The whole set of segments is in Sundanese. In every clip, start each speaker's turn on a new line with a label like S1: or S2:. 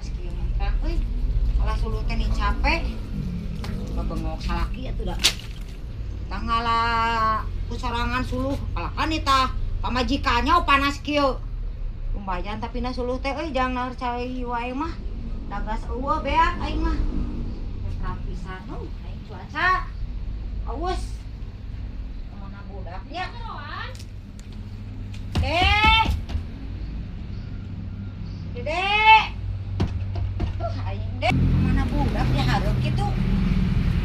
S1: Panas kieu mah tah euy. Alah suluh teh nih capek. Babengok salaki atuh da. Tangala ku sorangan suluh kalakan nih tah. Pamajikannya panas kieu. Lumayan tapi na suluh teh euy jangan cai wae mah. Dagas eueuh beak aing mah. Terang pisan aing cuaca. Awas. Kemana budaknya? Dek. Dede. Aing dek. Kemana budak ya hareup kitu?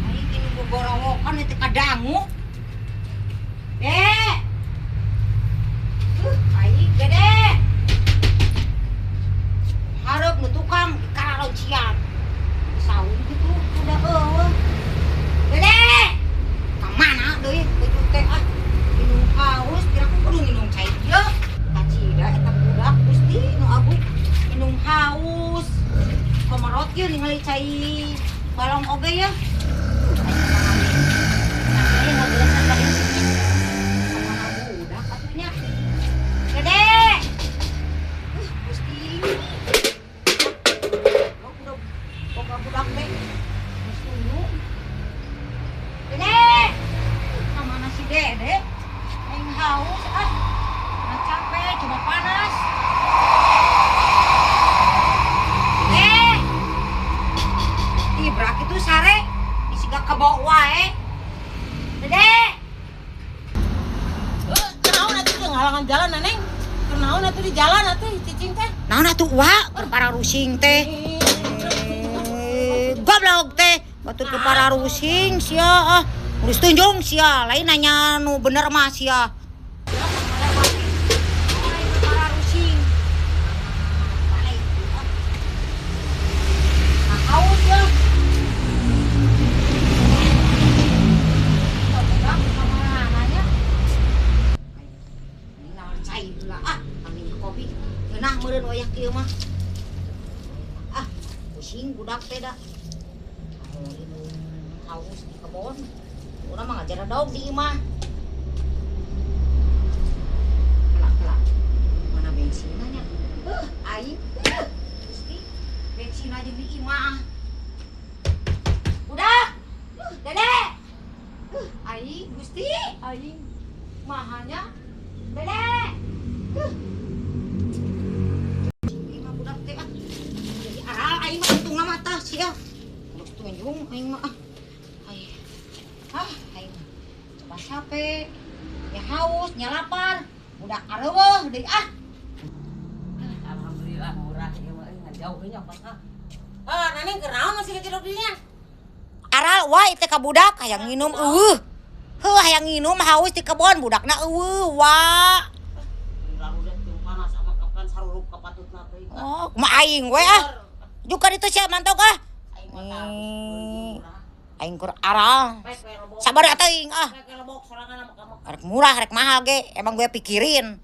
S1: Aing ini gogorowokan teh kadangu. Dek. Aing dede. Hareup nu tukang kararoncian. Saung kitu udah eueuh. Dede. Ka mana deui kitu teh ah. Minum haus, kira aku kudu minum cai ieu. Kacida eta budak Gusti nu agung minum haus. Komerot ieu ningali cai balong oge ya. Budak atuh nya. Dede. Gusti. Udah boga budak teh. Geus tunduk. Dede. Ka mana si Dede? Aing haus ah. Nah, capek, cuma panas. Dede. Tibrak itu sare disiga kebo wae. Dede.
S2: Kunaon atuh teu ngalangan jalan Neneng? Kunaon atuh di jalan atuh cicing teh?
S1: Naon atuh wa keur pararusing teh. Goblok teh, batur ke pararusing sia ah. Geus tunjung sia, lain nanya nu bener mah sia. Pararusing. Haus ya. Kopi. Ngeunah meureun wayah kieu mah. Ah, pusing budak teh da. Haus di kebon. Urang mah ngajar dog di imah. Kelak-kelak. Mana bensinna nya? Aing. Gusti, bensin aja di imah. Budak. Dede. Aing Gusti, aing mahanya. Dede. Imah budak teh ah. Jadi aral aing mah untungna mah tah sia. Geus tunjung aing mah ah. Aing. Ah, aing coba capek. Ya haus, nya lapar. Budak areueuh deui ah.
S2: Alhamdulillah murah ieu mah euy ngajauh nya pas ah. Ah, Neneng kunaon masih kecil dinya?
S1: Aral wae teh ka budak hayang nginum eueuh. Heuh hayang nginum haus di kebon budakna eueuh wa.
S2: Panas sama kapan sarurup ka patutna teh.
S1: Oh, kumaha aing we ah. Juga ditu sia mantog ah. Aing kur aral. Sabar atuh aing ah. Rek murah rek mahal ge emang gue pikirin.